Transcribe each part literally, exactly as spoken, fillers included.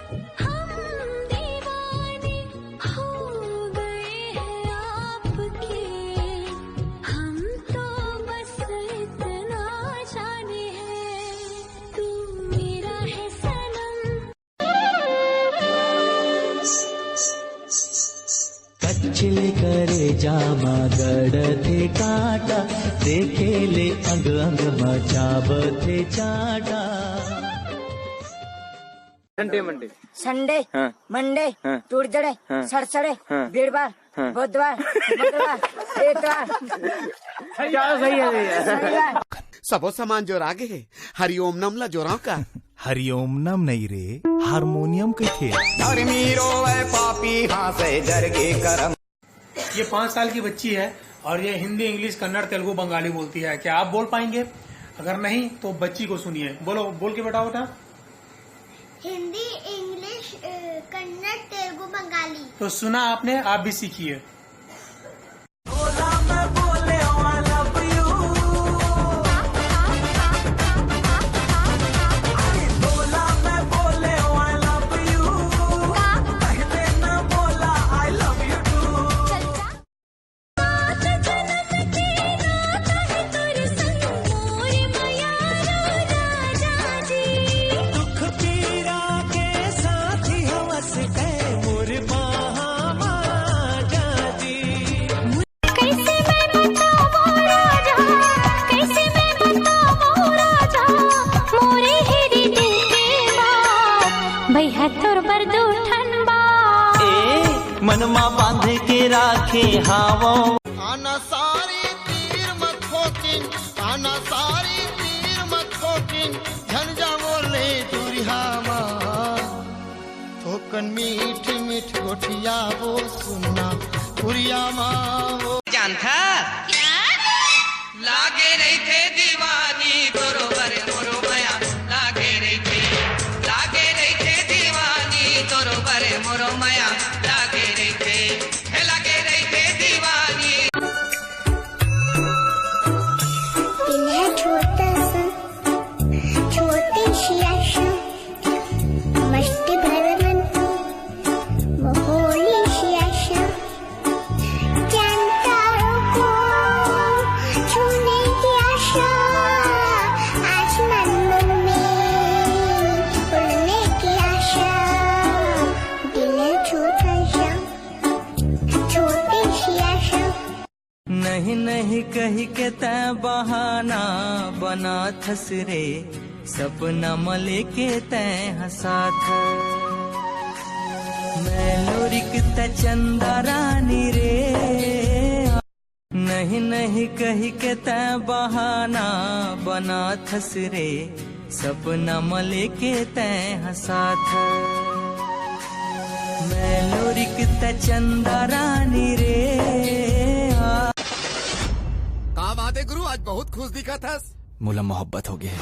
हम दीवाने हो गए हैं आपके, हम तो बस इतना जाने हैं, तू मेरा है सनम। कच्चे करे जामा गड़थे कांटा, देखे ले अंग अंग मचावथे चाटा। Sunday Monday. संडे, हाँ। मंडे, हाँ। ट्यूजडे, हाँ। सड़सड़े, हाँ। बीड़वार, हाँ। बुधवार, मंगलवार, एतवार। क्या सही है भैया? शनिवार। सबो सामान जोरा गे हे, हरिओम नम ला जोराव का? हरिओम नम नहीं रे, हारमोनियम कहिथे। धर्मी रोवे पापी हाँसे जरगे करम। ये पाँच साल की बच्ची है और ये हिंदी, इंग्लिश, कन्नड़, तेलुगु, बंगाली बोलती है। क्या आप बोल पाएंगे? अगर नहीं तो बच्ची को सुनिए। बोलो, बोल के बताओ बेटा। हिंदी, इंग्लिश, अ, कन्नड़, तेलुगु, बंगाली। तो सुना आपने, आप भी सीखिए। भैया तोर बर दू ठन बात। ए, मनमा बांध के राखे हावो। आना सारी तीर म थोकिन, आना सारी तीर म थोकिन, झन जावो ले दुरिहा मा। थोकन मीठ मीठ गोठिया वो सुनना, पुरिया मा वो। जानथा? लागे रहिथे दीवानी तोरो बर मोरो मया, लागे रहिथे, लागे रहिथे दीवानी तोरो बर मोरो मया, लागे रहिथे, हे लागे रहिथे दीवानी। इन्हें छोटा सा, छोटी सी आशा, मस्ती भरे मन, मोहनी सी आशा। चांद तारों को छूने की आशा, आसमान में उड़ने की आशा, दिल है छोटा सा, छोटी सी आशा। नहीं नहीं कहि के तैं बहाना बनाथस रे, सपना म लेके तैं हंसाथ। मैं लोरिक तैं चंदा रानी रे। नहीं नहीं कहि के तैं बहाना बनाथस रे, सपना म लेके तैं हंसाथ। मैं लोरिक तैं चंदा रानी रे। आ। का बात है गुरु, आज बहुत खुश दिखत हस। मोला मोहब्बत हो गे हे।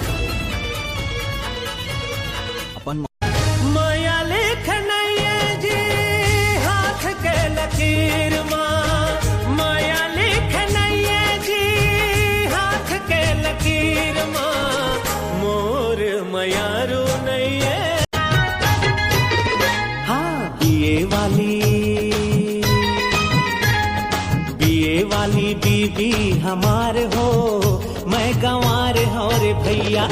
अपन मया लिख नइये जी हाथ के लकीर मा, मया लिख नइये जी हाथ के लकीर मा, मोर मयारू नइये। हाँ, बीए वाली, बीए वाली बीबी हमार हो, मैं गंवार हो रे भैया,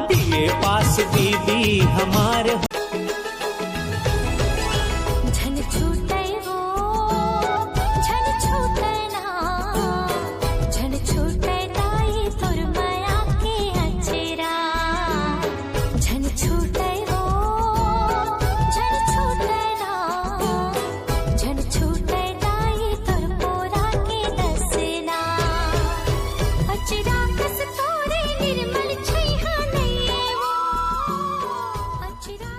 बीए पास बीबी हमार हो। झन छूटे वो, झन छूटे ना, झन छूटे ताई तोर मया के अचेरा। झन छूटे वो, झन छूटे ना, झन छूटे ताई तोर पोरा के दसना। अचेरा कस तोरे निर्मल छैहा नइये वो। अचेरा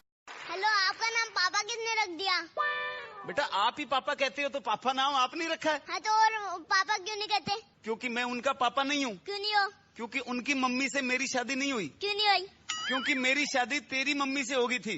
हेलो, आपका नाम पापा किसने रख दिया? बेटा, आप ही पापा कहते हो तो पापा नाम आप नहीं रखा है? हाँ, तो और पापा क्यों नहीं कहते? क्योंकि मैं उनका पापा नहीं हूँ। क्यों नहीं हो? क्योंकि उनकी मम्मी से मेरी शादी नहीं हुई। क्यों नहीं हुई? क्योंकि मेरी शादी तेरी मम्मी से हो गई थी।